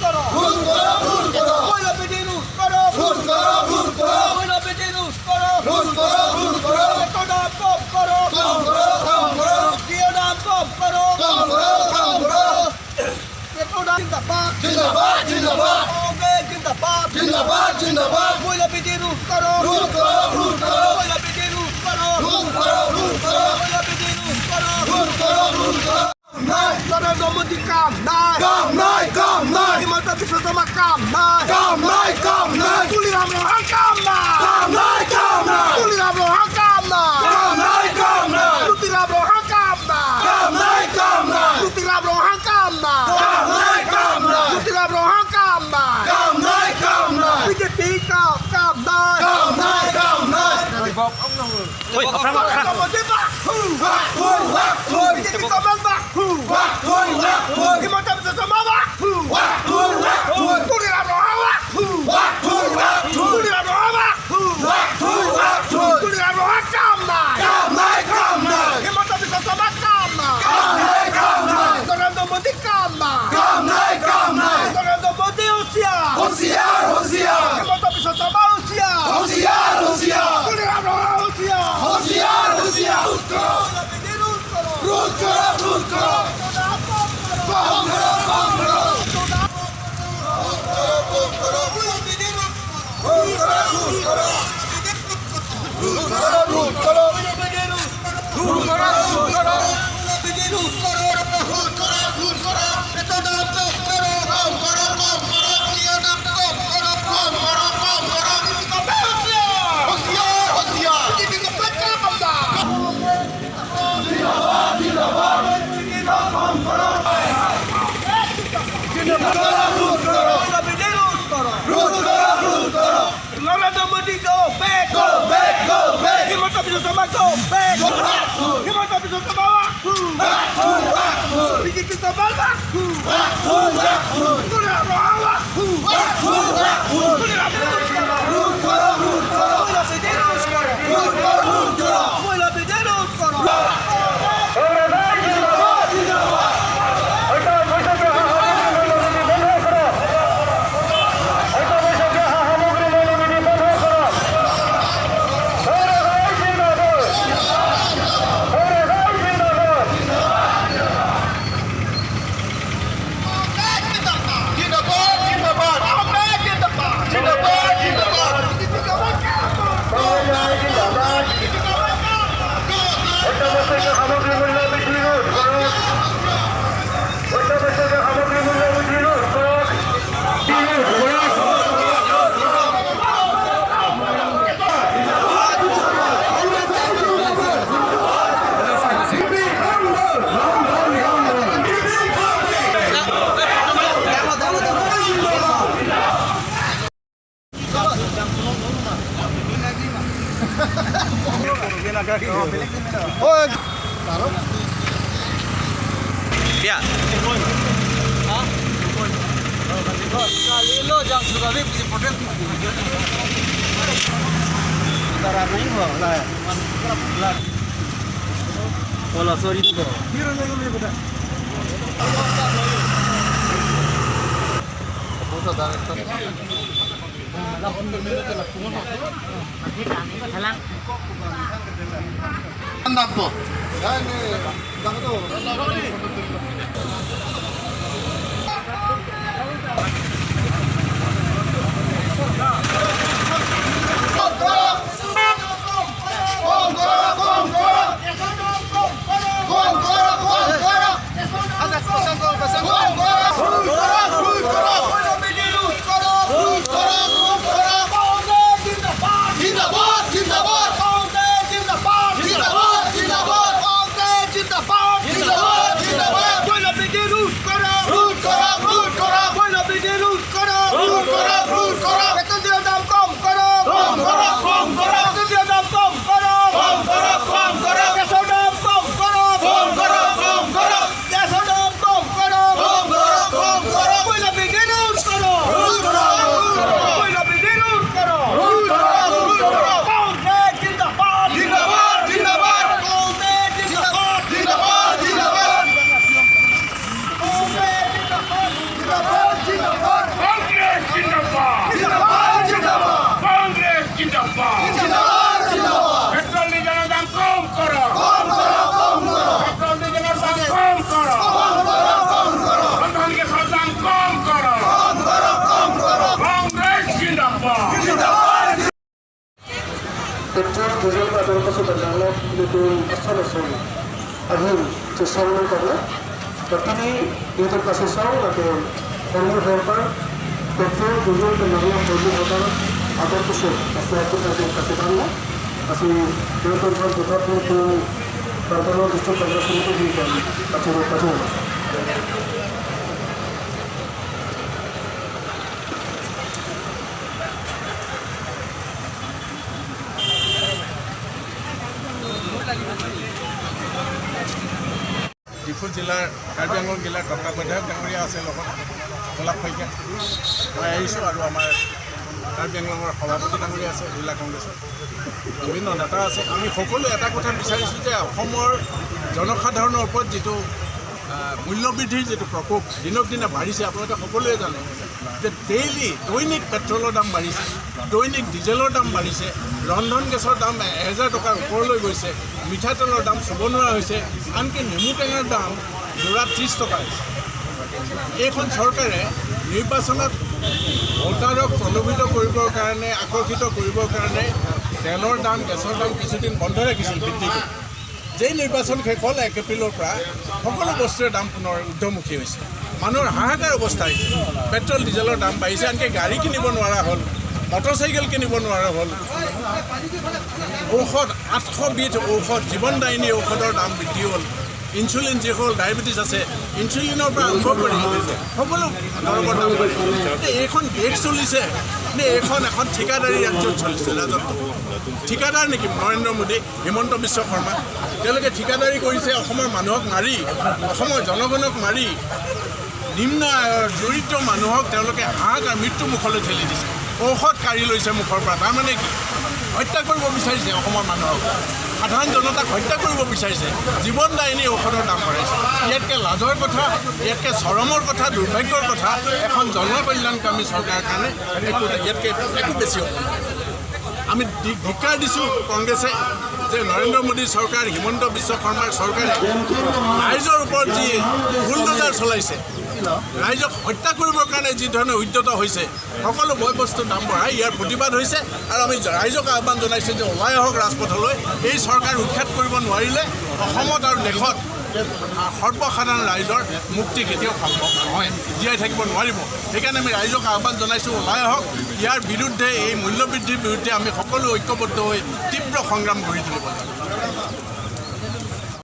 করো, রুল করো, রুল করো। মহিলা রুল করো, রুল করো, রুল করো। মহিলা রুল করো, রুল করো, রুল করো। পেট্রোল দাম কম করো, কম করো, কম করো। ডিও দাম কম করো, কম করো, কম করো। পেট্রোল দাম জিন্দাবাদ, জিন্দাবাদ, জিন্দাবাদ। কংগ্রেস জিন্দাবাদ, জিন্দাবাদ, জিন্দাবাদ। মহিলা রুল করো, রুল করো, রুল করো। মহিলা রুল করো, রুল করো, রুল করো। মহিলা রুল করো, রুল করো, রুল করো। নাই। নরেন্দ্র মোদী কাম নাই, কাম নাই, কাম নাই। হিমন্ত বিশ্ব শর্মা কাম নাই, কাম নাই, কাম নাই। তুলিরাম রোহান কাম নাই, কাম নাই, কাম নাই। তুলিরাম রোহান কাম নাই, কাম নাই, কাম নাই। তুলিরাম রোহান কাম নাই, কাম নাই, কাম নাই। তুলিরাম রোহান কাম নাই, কাম নাই, কাম নাই। তুলিরাম রোহান কাম নাই, কাম নাই, কাম নাই। বিজেপি কাম কাম নাই। কাম নাই, কাম নাই। নরেন্দ্র মোদী বাহু, বাহু, বাহু। বিজেপি কমল বাহু, বাহু, বাহু। হিমন্ত বিশ্ব শর্মা বাহু, বাহু, বাহু। তুলিরাম রোহান বাহু, বাহু, বাহু। তুলিরাম রোহান বাহু, বাহু, বাহু। তুলিরাম রোহান কাম নাই, কাম নাই, কাম নাই। হিমন্ত বিশ্ব শর্মা কাম নাই, কাম নাই, কাম নাই। নরেন্দ্র মোদী কাম নাই, কাম নাই, কাম নাই। নরেন্দ্র মোদী হুঁশিয়ার, হুঁশিয়ার, হুঁশিয়ার। হিমন্ত বিশ্ব শর্মা হুঁশিয়ার, হুঁশিয়ার, হুঁশিয়ার। তুলিরাম রোহান হুঁশিয়ার। হুঁশিয়ার, হুঁশিয়ার। রুল করো, রুল করো। কম করো, কম করো। রুল করো, রুল করো। রুল করো, রুল করো। রুল করো, রুল করো। রুল করো, রুল করো। কম করো, কম করো। কম করো, কম করো, কম করো। হুঁশিয়ার, হুঁশিয়ার। রুল করো, রুল করো, রুল করো। Narendra Modi go back, Go back, go back. Himanta Biswa Sarma go back, Himanta Biswa Sarma বাহু, বাহু, বাহু। বিজেপি কমল বাহু, বাহু, বাহু। তুলিরাম রোহান বাহু, বাহু, বাহু। তুলিরাম রুল করো, রুল করো। রুল করো, রুল করো। মহিলা রুল করো। জিন্দাবাদ, জিন্দাবাদ। জিন্দাবাদ, জিন্দাবাদ। জিন্দাবাদ, জিন্দাবাদ। সামগ্রী মূল্য বৃদ্ধি রোধ করুন। অত্যাবশ্যকীয় সামগ্রী মূল্য বৃদ্ধি রোধ করুন। রোধ করুন। কম করো, কম করো। কম করো, কম করো। কম করো। রুল করো, রুল করো। রুল করো, রুল করো। জিন্দাবাদ, জিন্দাবাদ। জিন্দাবাদ, জিন্দাবাদ। জিন্দাবাদ, জিন্দাবাদ। আহিম যে স্মরণ করে। তো তিনি ইহঁতৰ কাছে চাওঁ যাতে কৰ্মী সরকার পেট্রোল ডিজেল নাগলা কর্মী সরকার আদর কিছু কাছে Bangla kasi tinutulungan ko sa ito Bartolo gusto pagkasunod dito kasunod kasunod. Diphu জিলাৰ, কাৰ্বি আংলং জিলাৰ তত্বাৱধায়ক ডাঙৰীয়া আছে লগত গোলাপ শইকীয়া, মই আহিছোঁ আৰু আমাৰ কাৰ্বি আংলঙৰ সভাপতি ডাঙৰীয়া আছে, জিলা কংগ্ৰেছৰ বিভিন্ন নেতা আছে। আমি সকলোৱে এটা কথা বিচাৰিছোঁ যে অসমৰ জনসাধাৰণৰ ওপৰত যিটো মূল্যবৃদ্ধিৰ যিটো প্ৰকোপ দিনক দিনে বাঢ়িছে, আপোনালোকে সকলোৱে জানে যে ডেইলি দৈনিক পেট্ৰলৰ দাম বাঢ়িছে, দৈনিক ডিজেলৰ দাম বাঢ়িছে, ৰন্ধন গেছৰ দাম 1000 টকাৰ ওপৰলৈ গৈছে, মিঠাতেলৰ দাম চুব নোৱাৰা হৈছে, আনকি নেমু টেঙাৰ দাম যোৰা 30 টকা হৈছে। এইখন চৰকাৰে নিৰ্বাচনত ভোটাৰক প্ৰলোভিত কৰিবৰ কাৰণে, আকৰ্ষিত কৰিবৰ কাৰণে তেলৰ দাম, গেছৰ দাম কিছুদিন বন্ধ ৰাখিছিল বৃদ্ধিটো। যেই নিৰ্বাচন শেষ হ'ল 1 এপ্ৰিলৰ পৰা সকলো বস্তুৰে দাম পুনৰ ঊৰ্ধমুখী হৈছে, মানুহৰ হাহাকাৰ অৱস্থা হৈছে। পেট্ৰল ডিজেলৰ দাম বাঢ়িছে, আনকি গাড়ী কিনিব নোৱাৰা হ'ল, মটৰচাইকেল কিনিব নোৱাৰা হ'ল, ঔষধ 800বিধ ঔষধ, জীৱনদায়িনী ঔষধৰ দাম বৃদ্ধি হ'ল, ইনচুলিন যিসকল ডায়েবেটিছ আছে ইনচুলিনৰ পৰা আৰম্ভ কৰি সকলো দৰৱৰ দাম বাঢ়িছে। এইখন দেশ চলিছে নে এইখন এখন ঠিকাদাৰী ৰাজ্যত চলিছে? ৰাজত্ব ঠিকাদাৰ নেকি নৰেন্দ্ৰ মোদী, হিমন্ত বিশ্ব শৰ্মা? তেওঁলোকে ঠিকাদাৰী কৰিছে অসমৰ মানুহক মাৰি, অসমৰ জনগণক মাৰি, নিম্ন আয়ৰ দৰিদ্ৰ মানুহক তেওঁলোকে হাহাকাৰ মৃত্যু মুখলৈ ঠেলি দিছে, ঔষধ কাঢ়ি লৈছে মুখৰ পৰা। তাৰমানে কি হত্যা কৰিব বিচাৰিছে অসমৰ মানুহক, সাধাৰণ জনতাক হত্যা কৰিব বিচাৰিছে, জীৱনদায়িনী ঔষধৰ দাম বঢ়াইছে। ইয়াতকৈ লাজৰ কথা, ইয়াতকৈ চৰমৰ কথা, দুৰ্ভাগ্যৰ কথা এখন জনকল্যাণকামী চৰকাৰৰ কাৰণে একো ইয়াতকৈ একো বেছি হ'ব নোৱাৰে। আমি ধিক্কাৰ দিছোঁ কংগ্ৰেছে যে নৰেন্দ্ৰ মোদী চৰকাৰ, হিমন্ত বিশ্ব শৰ্মাৰ চৰকাৰে ৰাইজৰ ওপৰত যি বুলডজাৰ চলাইছে, ৰাইজক হত্যা কৰিবৰ কাৰণে যি ধৰণে উদ্যত হৈছে, সকলো বয় বস্তুৰ দাম বঢ়াই ইয়াৰ প্ৰতিবাদ হৈছে। আৰু আমি ৰাইজক আহ্বান জনাইছোঁ যে ওলাই আহক ৰাজপথলৈ, এই চৰকাৰ উৎখাত কৰিব নোৱাৰিলে অসমত আৰু দেশত সৰ্বসাধাৰণ ৰাইজৰ মুক্তি কেতিয়াও সম্ভৱ নহয়, জীয়াই থাকিব নোৱাৰিব। সেইকাৰণে আমি ৰাইজক আহ্বান জনাইছোঁ ওলাই আহক, ইয়াৰ বিৰুদ্ধে, এই মূল্যবৃদ্ধিৰ বিৰুদ্ধে আমি সকলো ঐক্যবদ্ধ হৈ তীব্ৰ সংগ্ৰাম গঢ়ি তুলিব লাগিব।